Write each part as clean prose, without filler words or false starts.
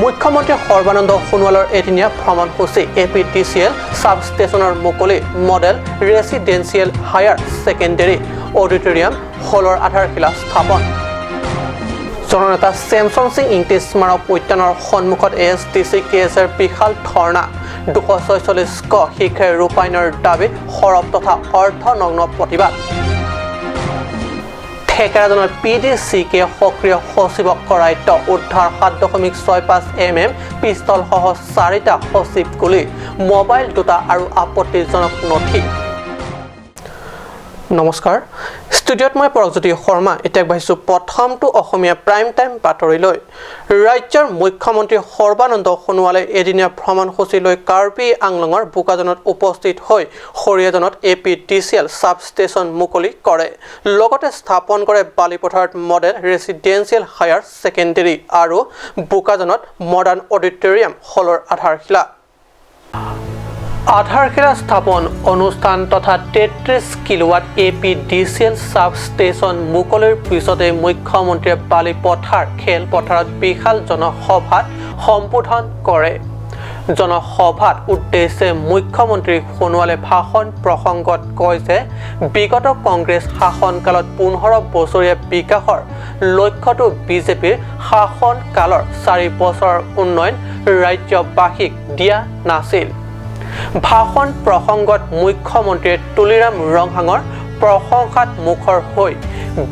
মুখ্যমন্ত্ৰী সৰ্বানন্দ সোণোৱালৰ এদিনীয়া ভ্ৰমণসূচী। এপিডিচিএল ছাব ষ্টেচনৰ মুকলি, model residential higher secondary auditorium হলৰ আধাৰশিলা স্থাপন। জননেতা চেমচন সিং ইংতি স্মাৰক উদ্যানৰ সন্মুখত এএছডিচি কেএছৰ বিশাল ধৰ্ণা। 246 ক শীঘ্ৰে ৰূপায়ণৰ দাবীত সৰব তথা অৰ্ধনগ্ন প্ৰতিবাদ। ঠেকেৰাজনৰ পিডিচিকে সক্ৰিয় সচিবক কৰায়ত্ব, উদ্ধাৰ 7.65 এমএম পিষ্টলসহ চাৰিটা সচিব গুলী, মোবাইল দুটা আৰু আপত্তিজনক নথি। নমস্কাৰ, ষ্টুডিঅ'ত মই পৰকজ্যোতি শৰ্মা। এতিয়া আগবাঢ়িছোঁ প্ৰথমটো অসমীয়া প্ৰাইম টাইম বাতৰিলৈ। ৰাজ্যৰ মুখ্যমন্ত্ৰী সৰ্বানন্দ সোণোৱালে এদিনীয়া ভ্ৰমণসূচী লৈ কাৰ্বি আংলঙৰ বোকাজানত উপস্থিত হৈ খৰিয়াজানত এপিডিচিএল ছাব ষ্টেচন মুকলি কৰে। লগতে স্থাপন কৰে বালিপথাৰত মডেল ৰেচিডেঞ্চিয়েল হায়াৰ ছেকেণ্ডেৰী আৰু বোকাজানত মডাৰ্ণ অডিটৰিয়াম হলৰ আধাৰশিলা। আধাৰশিলা স্থাপন অনুষ্ঠান তথা 33 কিলোৱাট এপিডিচিএল ছাব ষ্টেচন মুকলিৰ পিছতে মুখ্যমন্ত্ৰীয়ে বালিপথাৰ খেলপথাৰত বিশাল জনসভাত সম্বোধন কৰে। জনসভাত উদ্দেশ্যে মুখ্যমন্ত্ৰী সোণোৱালে ভাষণ প্ৰসংগত কয় যে বিগত কংগ্ৰেছ শাসনকালত 15 বছৰীয়া বিকাশৰ লক্ষ্যটো বিজেপিৰ শাসনকালৰ 4 বছৰৰ উন্নয়ন ৰাজ্যবাসীক দিয়া নাছিল। ভাষণ প্ৰসংগত মুখ্যমন্ত্ৰীয়ে তুলিৰাম ৰংহাঙৰ প্ৰশংসাত মুখৰ হৈ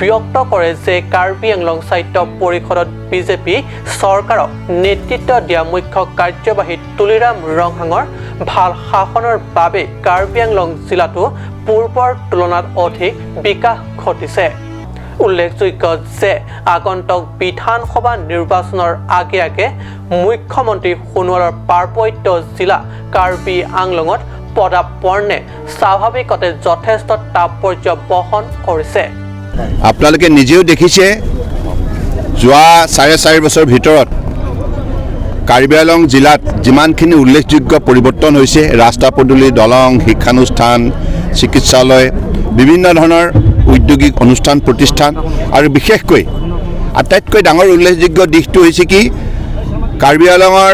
ব্যক্ত কৰে যে কাৰ্বি আংলং স্বায়ত্ত পৰিষদত বিজেপি চৰকাৰক নেতৃত্ব দিয়া মুখ্য কাৰ্যবাহী তুলিৰাম ৰংহাঙৰ ভাল শাসনৰ বাবে কাৰ্বি আংলং জিলাটো পূৰ্বৰ তুলনাত অধিক বিকাশ ঘটিছে। উল্লেখযোগ্য যে আগন্তুক বিধানসভা নিৰ্বাচনৰ আগে আগে মুখ্যমন্ত্ৰী সোণোৱালৰ পাৰ্বত্য জিলা কাৰ্বি আংলঙত পদাৰ্পণে স্বাভাৱিকতে যথেষ্ট তাৎপৰ্য বহন কৰিছে। আপোনালোকে নিজেও দেখিছে, যোৱা 4.5 বছৰৰ ভিতৰত কাৰ্বি আংলং জিলাত যিমানখিনি উল্লেখযোগ্য পৰিৱৰ্তন হৈছে, ৰাস্তা পদূলি, দলং, শিক্ষানুষ্ঠান, চিকিৎসালয়, বিভিন্ন ধৰণৰ উদ্যোগিক অনুষ্ঠান প্ৰতিষ্ঠান আৰু বিশেষকৈ আটাইতকৈ ডাঙৰ উল্লেখযোগ্য দিশটো হৈছে কি, কাৰ্বি আংলঙৰ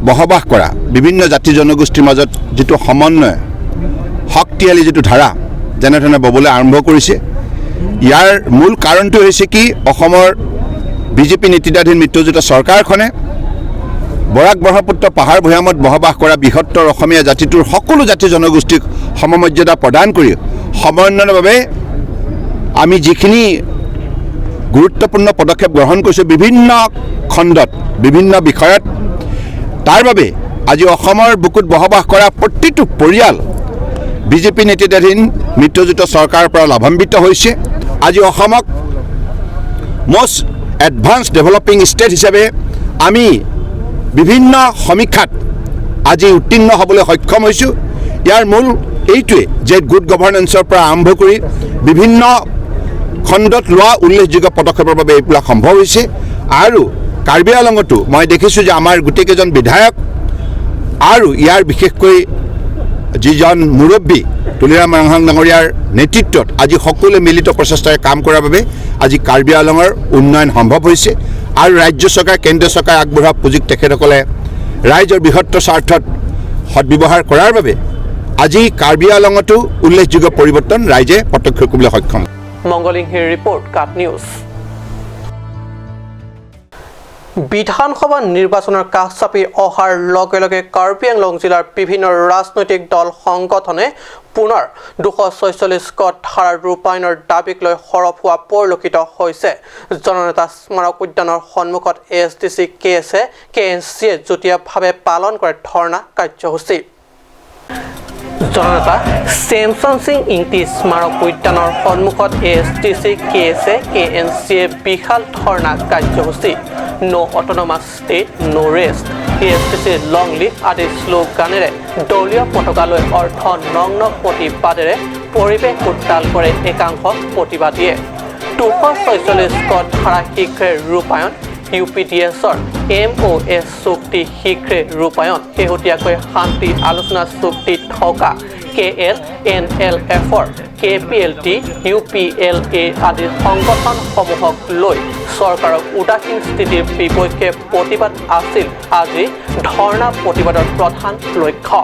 বসবাস কৰা বিভিন্ন জাতি জনগোষ্ঠীৰ মাজত যিটো সমন্বয়, শক্তিশালী যিটো ধাৰা যেনেধৰণে ব'বলৈ আৰম্ভ কৰিছে, ইয়াৰ মূল কাৰণটো হৈছে কি, অসমৰ বিজেপি নেতৃত্বাধীন মিত্ৰজোঁট চৰকাৰখনে বৰাক ব্ৰহ্মপুত্ৰ পাহাৰ ভৈয়ামত বসবাস কৰা বৃহত্তৰ অসমীয়া জাতিটোৰ সকলো জাতি জনগোষ্ঠীক সমমৰ্যাদা প্ৰদান কৰি সমন্বয়ৰ বাবে আমি যিখিনি গুৰুত্বপূৰ্ণ পদক্ষেপ গ্ৰহণ কৰিছোঁ বিভিন্ন খণ্ডত, বিভিন্ন বিষয়ত, তাৰ বাবে আজি অসমৰ বুকুত বসবাস কৰা প্ৰতিটো পৰিয়াল বিজেপি নেতৃত্বাধীন মিত্ৰজোঁট চৰকাৰৰ পৰা লাভান্বিত হৈছে। আজি অসমক মষ্ট এডভান্স ডেভেলপিং ষ্টেট হিচাপে আমি বিভিন্ন সমীক্ষাত আজি উত্তীৰ্ণ হ'বলৈ সক্ষম হৈছোঁ। ইয়াৰ মূল এইটোৱে যে গুড গভাৰ্নেন্সৰ পৰা আৰম্ভ কৰি বিভিন্ন খণ্ডত লোৱা উল্লেখযোগ্য পদক্ষেপৰ বাবে এইবিলাক সম্ভৱ হৈছে। আৰু কাৰ্বি আংলঙতো মই দেখিছোঁ যে আমাৰ গোটেইকেইজন বিধায়ক আৰু ইয়াৰ বিশেষকৈ যিজন মুৰব্বী তুলিৰাম ৰংহাং ডাঙৰীয়াৰ নেতৃত্বত আজি সকলোৱে মিলিত প্ৰচেষ্টাৰে কাম কৰাৰ বাবে আজি কাৰ্বি আংলঙৰ উন্নয়ন সম্ভৱ হৈছে। আৰু ৰাজ্য চৰকাৰ, কেন্দ্ৰীয় চৰকাৰে আগবঢ়োৱা পুঁজিক তেখেতসকলে ৰাইজৰ বৃহত্তৰ স্বাৰ্থত সদ্ব্যৱহাৰ কৰাৰ বাবে আজি কাৰ্বি আংলঙতো উল্লেখযোগ্য পৰিৱৰ্তন ৰাইজে প্ৰত্যক্ষ কৰিবলৈ সক্ষম। মংগলিংহিৰ ৰিপৰ্ট, কাট নিউজ। বিধানসভা নিৰ্বাচনৰ কাষ চাপি অহাৰ লগে লগে কাৰ্বি আংলং জিলাৰ বিভিন্ন ৰাজনৈতিক দল সংগঠনে পুনৰ 246 ক ধাৰাৰ ৰূপায়ণৰ দাবীক লৈ সৰব হোৱা পৰিলক্ষিত হৈছে। জননেতা স্মাৰক উদ্যানৰ সন্মুখত এএছডিচি, কেএছএ, কেএনচিয়ে যুটীয়াভাৱে পালন কৰে ধৰ্ণা কাৰ্যসূচী। জননেতা চেমচন সিং ইংতি স্মাৰক উদ্যানৰ সন্মুখত এএছডিচি, কেএছএ, কেএনচিয়ে বিশাল ধৰ্ণা কাৰ্যসূচী। No autonomous state, no rest, ASDC long live আদি শ্লোগানেৰে দলীয় পতাকা লৈ অৰ্ধনগ্ন প্ৰতিবাদেৰে পৰিৱেশ উত্তাল কৰে একাংশ প্ৰতিবাদীয়ে। 246 ক ধাৰা শীঘ্ৰে ৰূপায়ণ, ইউপিডিএছৰ এমঅ'এছ চুক্তি শীঘ্ৰে ৰূপায়ণ, শেহতীয়াকৈ শান্তি আলোচনা চুক্তিত থকা কেএল, এনএলএফৰ, কেপিএলটি, ইউপিএলএ আদি সংগঠনসমূহক লৈ চৰকাৰৰ উদাসীন স্থিতিৰ বিপক্ষে প্ৰতিবাদ আছিল আজি ধৰ্ণা প্ৰতিবাদৰ প্ৰধান লক্ষ্য।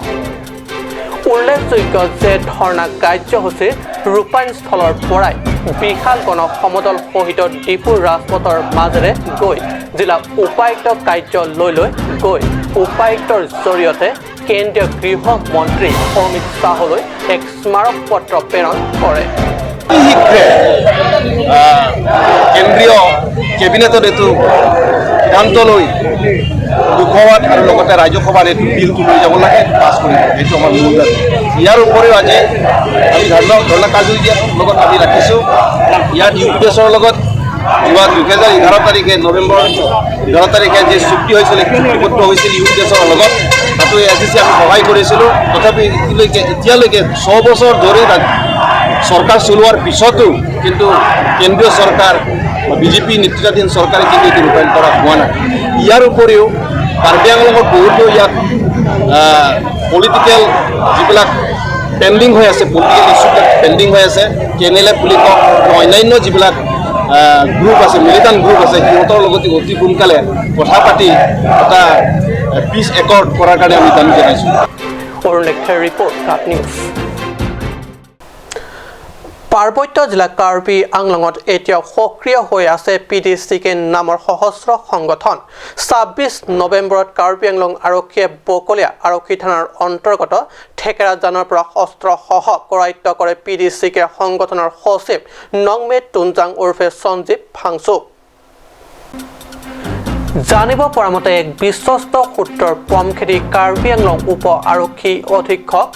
উল্লেখযোগ্য যে ধৰ্ণা কাৰ্যসূচীৰ ৰূপায়ণস্থলৰ পৰাই বিশাল গণ সমদল সহিত ডিফুৰ ৰাজপথৰ মাজেৰে গৈ জিলা উপায়ুক্ত কাৰ্যালয়লৈ গৈ উপায়ুক্তৰ জৰিয়তে কেন্দ্ৰীয় গৃহমন্ত্ৰী অমিত শ্বাহলৈ এক স্মাৰক পত্ৰ প্ৰেৰণ কৰে। শীঘ্ৰে কেন্দ্ৰীয় কেবিনেটত এইটো সিদ্ধান্ত লৈ লোকসভাত আৰু লগতে ৰাজ্যসভাত এইটো বিলটো লৈ যাব লাগে, পাছ কৰিব, এইটো আমাৰ মূল দাবী। ইয়াৰ উপৰিও আজি আমি ধৰ্ণা কাৰ্যসূচীৰ লগত আমি ৰাখিছোঁ। ইয়াত ইউ পি এছৰ লগত যোৱা 2011 তাৰিখে, নৱেম্বৰ 11 তাৰিখে যি চুক্তি হৈছিল, চুক্তিবদ্ধ হৈছিল ইউ পি এছৰ লগত, তাতো এছ ডি চি আমি সহায় কৰিছিলোঁ। তথাপি এতিয়ালৈকে 6 বছৰ ধৰি চৰকাৰ চলোৱাৰ পিছতো কিন্তু কেন্দ্ৰীয় চৰকাৰ, বিজেপি নেতৃত্বাধীন চৰকাৰে কিন্তু এইটো ৰূপায়ণ কৰা হোৱা নাই। ইয়াৰ উপৰিও কাৰ্বি আংলঙত বহুতো ইয়াত পলিটিকেল যিবিলাক পেণ্ডিং হৈ আছে, পলিটিকেল ইছ্যুবিলাক পেণ্ডিং হৈ আছে, কে এন এল এফ বুলি কওক, অন্যান্য যিবিলাক গ্ৰুপ আছে, মিলিটাণ্ট গ্ৰুপ আছে, সিহঁতৰ লগত অতি সোনকালে কথা পাতি এটা পিচ একৰ্ড কৰাৰ কাৰণে আমি দাবী জনাইছোঁ। অৰুণ লেখাৰ ৰিপৰ্ট, কাট নিউজ। পাৰ্বত্য জিলা কাৰ্বি আংলঙত এতিয়াও সক্ৰিয় হৈ আছে পি ডি চি কে নামৰ সশস্ত্ৰ সংগঠন। 26 নৱেম্বৰত কাৰ্বি আংলং আৰক্ষীয়ে বকলীয়া আৰক্ষী থানাৰ অন্তৰ্গত থেকেৰাজানৰ পৰা অস্ত্ৰসহ কৰায়ত্ব কৰে পি ডি চি কে সংগঠনৰ সচিব নংমে টুনজাং ওৰফে সঞ্জীৱ ফাংচুক। জানিব পৰা মতে এক বিশ্বস্ত সূত্ৰৰ পম খেদি কাৰ্বি আংলং উপ আৰক্ষী অধীক্ষক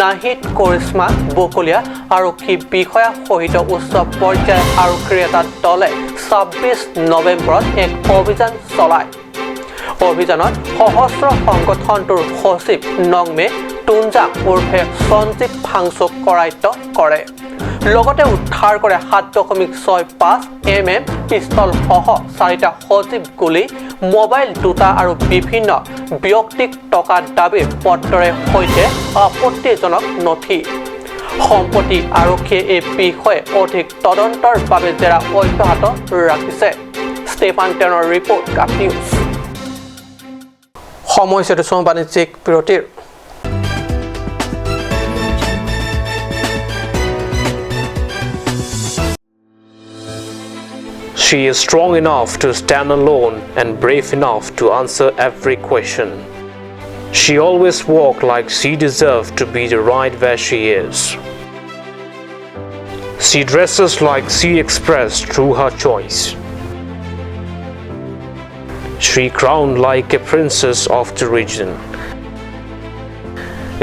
নাহিদ কৰিশ্মা, বকলীয়া আৰক্ষী বিষয়া সহিত উচ্চ পৰ্যায়ৰ আৰক্ষীৰ এটা দলে 26 নৱেম্বৰত এক অভিযান চলায়। অভিযানত সশস্ত্ৰ সংগঠনটোৰ সচিব নংমে টুনজাং ওৰফে সঞ্জীৱ ফাংচুক কৰায়ত্ব কৰে। লগতে উদ্ধাৰ কৰে 7.65 এম এম পিষ্টলসহ 4টা সজীৱ গুলী, মোবাইল দুটা আৰু বিভিন্ন ব্যক্তিক টকা দাবীৰ পত্ৰৰে সৈতে আপত্তিজনক নথি। সম্প্ৰতি আৰক্ষীয়ে এই বিষয়ে অধিক তদন্তৰ বাবে জেৰা অব্যাহত ৰাখিছে। ষ্টেফান টেনৰ ৰিপৰ্ট, কাট নিউজ। সময় হৈছে বাণিজ্যিক বিৰতিৰ। She is strong enough to stand alone and brave enough to answer every question. She always walked like she deserved to be the right where she is. She dresses like she expressed through her choice. She crowned like a princess of the region.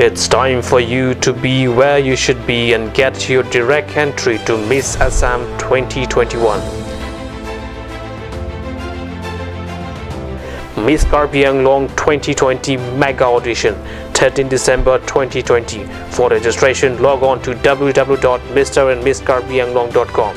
It's time for you to be where you should be and get your direct entry to Miss Assam 2021. Miss Karbi Anglong 2020 Mega Audition, 13 December 2020. For registration, log on to www.mrandmisskarbianglong.com.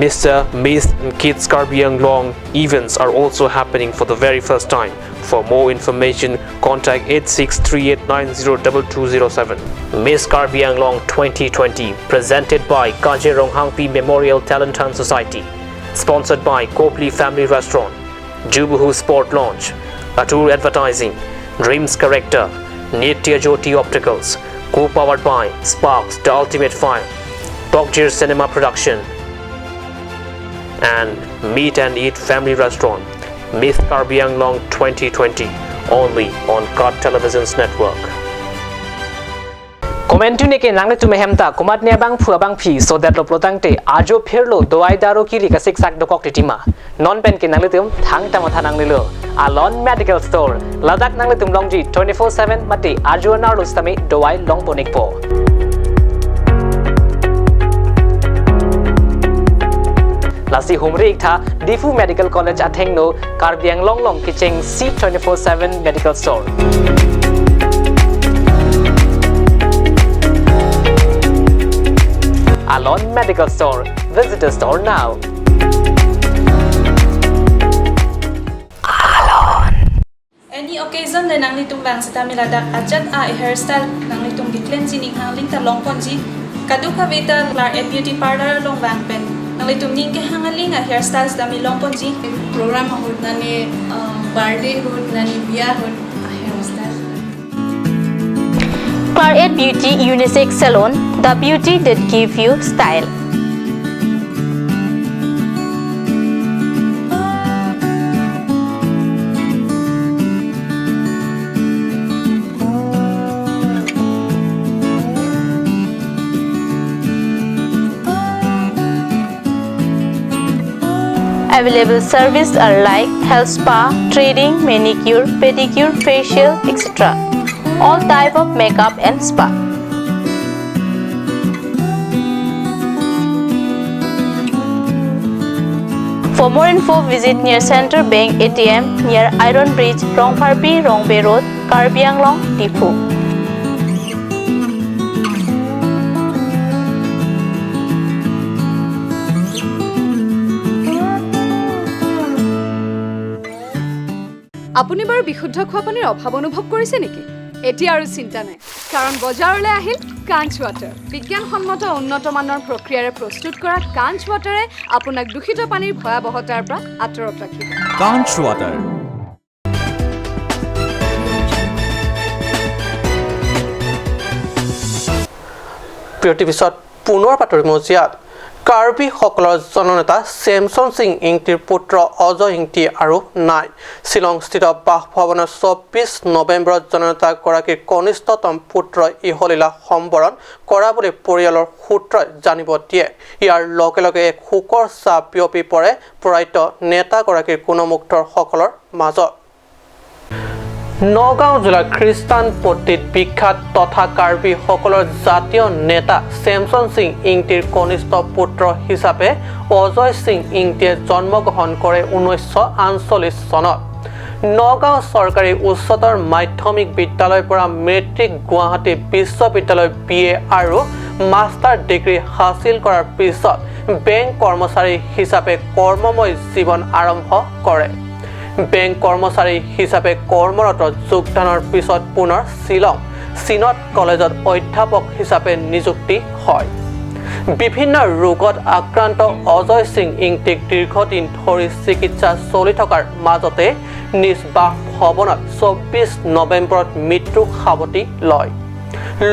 Mr., Miss and Kids Karbi Anglong events are also happening for the very first time. For more information, contact 8638902207. Miss Karbi Anglong 2020, presented by Kaje Ronghangpi Memorial Talent Hunt Society, sponsored by Copley Family Restaurant, Jubuhu Sport Lounge, Atur Advertising, Dreams Character, Nitya Jyoti Opticals, co-powered by Sparks, The Ultimate Fire, Tokjir Cinema Production, and Meet and Eat Family Restaurant. Miss Karbi Anglong 2020, only on Cut Television's network. Commentu ne ke nangle tu mehemta kumat ne bang phua bang phi so that lo plotang te ajo pherlo dowai daro ki ri ka sik sak dokok titima non pen ke nangle tum thang ta matha nangle lo Alon Medical Store Ladakh nangle tum longji 24/7 mate ajo nar lo stami dowai long ponik po lasi humri ikha Difu Medical College athengno Karbi Anglong long kicheng C24/7 Medical Store. Alon Medical Store. Visit the store now. Alon. Any occasion le nang litung bang sa tamiladak achat a hairstyle nang litung giklen sining hang ling ta long ponji kadu kavita lar a beauty parlor long bang pen Nang litum ning ke hangaling a hairstyle sitami longponji program hut nani birthday hut nani biya hut hairstyle. Claret Beauty Unisex Salon, the beauty that give you style. Available services are like health spa, threading, manicure, pedicure, facial, etc. All type of makeup and spa. For more info, visit near Central Bank ATM, near Iron Bridge, Rongpharpi, Rongbe Road, Karbi Anglong, Diphu. আপুনি বাৰু বিশুদ্ধ খোৱা পানীৰ অভাৱ অনুভৱ কৰিছে নেকি? এতিয়া আৰু চিন্তা নাই, কাৰণ বজাৰলৈ আহিল কাঞ্চ ৱাটাৰ। বিজ্ঞানসন্মত উন্নত মানৰ প্ৰক্ৰিয়াৰে প্ৰস্তুত কৰা কাঞ্চ ৱাটাৰে আপোনাক দূষিত পানীৰ ভয়াৱহতাৰ পৰা আঁতৰত ৰাখিব। কাঞ্চ ৱাটাৰ। বিৰতিৰ পিছত পুনৰ বাতৰি মজিয়াত কাৰ্বিসকলৰ জননেতা চেমচন সিং ইংতিৰ পুত্ৰ অজয় ইংতি আৰু নাই। শ্বিলংস্থিত বাসভৱনৰ 24 নৱেম্বৰত জননেতাগৰাকীৰ কনিষ্ঠতম পুত্ৰই ইহলীলা সম্বৰণ কৰা বুলি পৰিয়ালৰ সূত্ৰই জানিব দিয়ে। ইয়াৰ লগে লগে এক শোকৰ ছাঁ বিয়পি পৰে প্ৰয়াত নেতাগৰাকীৰ গুণমুগ্ধসকলৰ মাজত। নগাঁও জিলাৰ খ্ৰীষ্টান পট্টিত বিখ্যাত তথা কাৰ্বিসকলৰ জাতীয় নেতা চেমচন সিং ইংতিৰ কনিষ্ঠ পুত্ৰ হিচাপে অজয় সিং ইংতিয়ে জন্মগ্ৰহণ কৰে 1948 চনত। নগাঁও চৰকাৰী উচ্চতৰ মাধ্যমিক বিদ্যালয়ৰ পৰা মেট্ৰিক, গুৱাহাটী বিশ্ববিদ্যালয় বি এ আৰু মাষ্টাৰ ডিগ্ৰী হাসিল কৰাৰ পিছত বেংক কৰ্মচাৰী হিচাপে কৰ্মময় জীৱন আৰম্ভ কৰে। বেংক কৰ্মচাৰী হিচাপে কৰ্মৰত যোগদানৰ পিছত পুনৰ শ্বিলং চিনত কলেজত অধ্যাপক হিচাপে নিযুক্তি হয়। বিভিন্ন ৰোগত আক্ৰান্ত অজয় সিং ইংতিক দীৰ্ঘদিন ধৰি চিকিৎসা চলি থকাৰ মাজতে নিজ বাসভৱনত 24 নৱেম্বৰত মৃত্যুক সাৱটি লয়।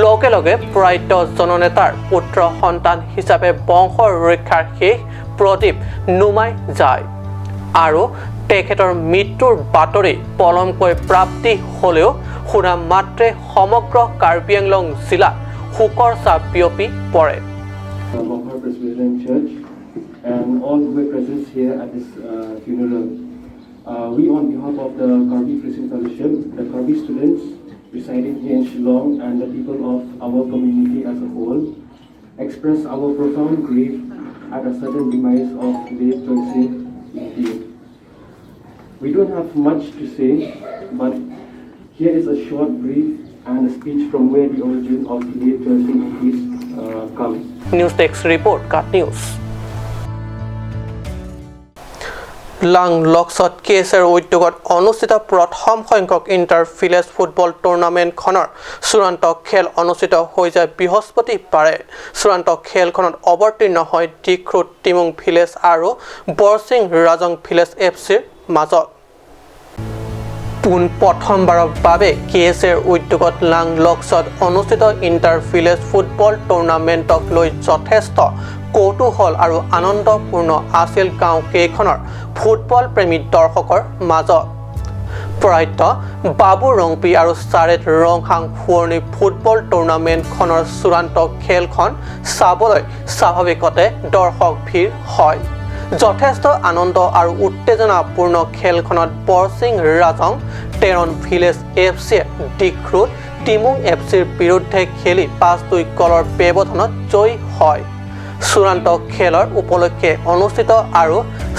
লগে লগে প্ৰয়াত জননেতাৰ পুত্ৰ সন্তান হিচাপে বংশ ৰক্ষাৰ শেষ প্ৰদীপ নুমাই যায় আৰু তেখেতৰ মৃত্যুৰ বাতৰি পলমকৈ প্ৰাপ্তি হ'লেও শুনা মাত্ৰে সমগ্ৰ কাৰ্বি আংলং জিলাত শোকৰ ছাঁ বিয়পি পৰে। Presbyterian Church and all who were present here at this funeral. We, on behalf of the Karbi Christian Fellowship, the Karbi students residing here in Shillong and the people of our community as a whole, express our profound grief at the sudden demise of late Joyce Ingti. We don't have much to say, but here is a short brief and a speech from where the origin of late Joyce Ingti comes. News desk report, Cut News. লাং লক্সত কেএছএৰ উদ্যোগত অনুষ্ঠিত প্ৰথম সংখ্যক inter village football টুৰ্ণামেণ্টখনৰ চূড়ান্ত খেল অনুষ্ঠিত হৈ যায় বৃহস্পতিবাৰে। চূড়ান্ত খেলখনত অৱতীৰ্ণ হয় ডিখ্ৰু টিমুং ভিলেজ আৰু বৰচিং ৰাজং ভিলেজ এফ চিৰ মাজত। পোন প্ৰথমবাৰৰ বাবে কেএছএৰ উদ্যোগত লাং লক্সত অনুষ্ঠিত ইণ্টাৰ ভিলেজ ফুটবল টুৰ্ণামেণ্টক লৈ যথেষ্ট কৌতূহল আৰু আনন্দপূৰ্ণ আছিল গাঁও কেইখনৰ ফুটবল প্ৰেমী দৰ্শকৰ মাজত। প্ৰয়াত বাবু ৰংপি আৰু চাৰেত ৰংহাং সোঁৱৰণী ফুটবল টুৰ্ণামেণ্টখনৰ চূড়ান্ত খেলখন চাবলৈ স্বাভাৱিকতে দৰ্শক ভিৰ হয়। যথেষ্ট আনন্দ আৰু উত্তেজনাপূৰ্ণ খেলখনত বৰচিং ৰাজং টেৰণ ভিলেজ এফ চিয়ে ডিখ্ৰুত টিমুং এফ চিৰ বিৰুদ্ধে খেলি 5-2 গলৰ ব্যৱধানত জয়ী হয়। চূড়ান্ত খেলৰ উপলক্ষে অনুষ্ঠিত আৰু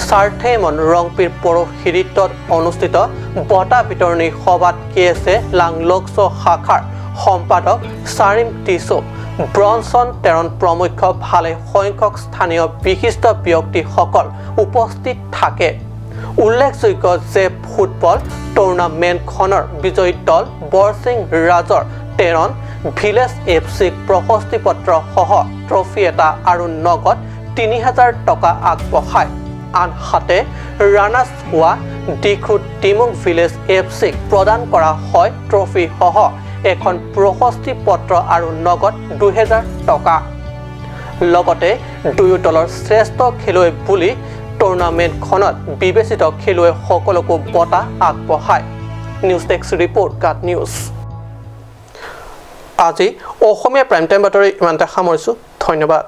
চাৰ্থেমন ৰংপিৰ পৌৰোহিত্যত অনুষ্ঠিত বঁটা বিতৰণী সভাত কেএছএ লাংলক্স শাখাৰ সম্পাদক চাৰিম টিছু, ব্ৰনছন টেৰণ প্ৰমুখ ভালে সংখ্যক স্থানীয় বিশিষ্ট ব্যক্তিসকল উপস্থিত থাকে। উল্লেখযোগ্য যে ফুটবল টুৰ্ণামেণ্টখনৰ বিজয়ী দল বৰচিং ৰাজৰ টেৰণ ভিলেজ এফ চিক প্ৰশস্তি পত্ৰসহ ট্ৰফি এটা আৰু নগদ 3000 টকা আগবঢ়ায়। আনহাতে ৰানাৰ্ছ হোৱা ডিখু টিমুং ভিলেজ এফ চিক প্ৰদান কৰা হয় ট্ৰফিসহ এখন প্ৰশস্তি পত্ৰ আৰু নগদ 2000 টকা। লগতে দুয়ো দলৰ শ্ৰেষ্ঠ খেলুৱৈ বুলি টুৰ্ণামেণ্টখনত বিবেচিত খেলুৱৈসকলকো বঁটা আগবঢ়ায়। নিউজ ডেস্ক ৰিপৰ্ট, গাট নিউজ। আজি অসমীয়া প্ৰাইম টাইম বাতৰি ইমানতে সামৰিছোঁ। ধন্যবাদ।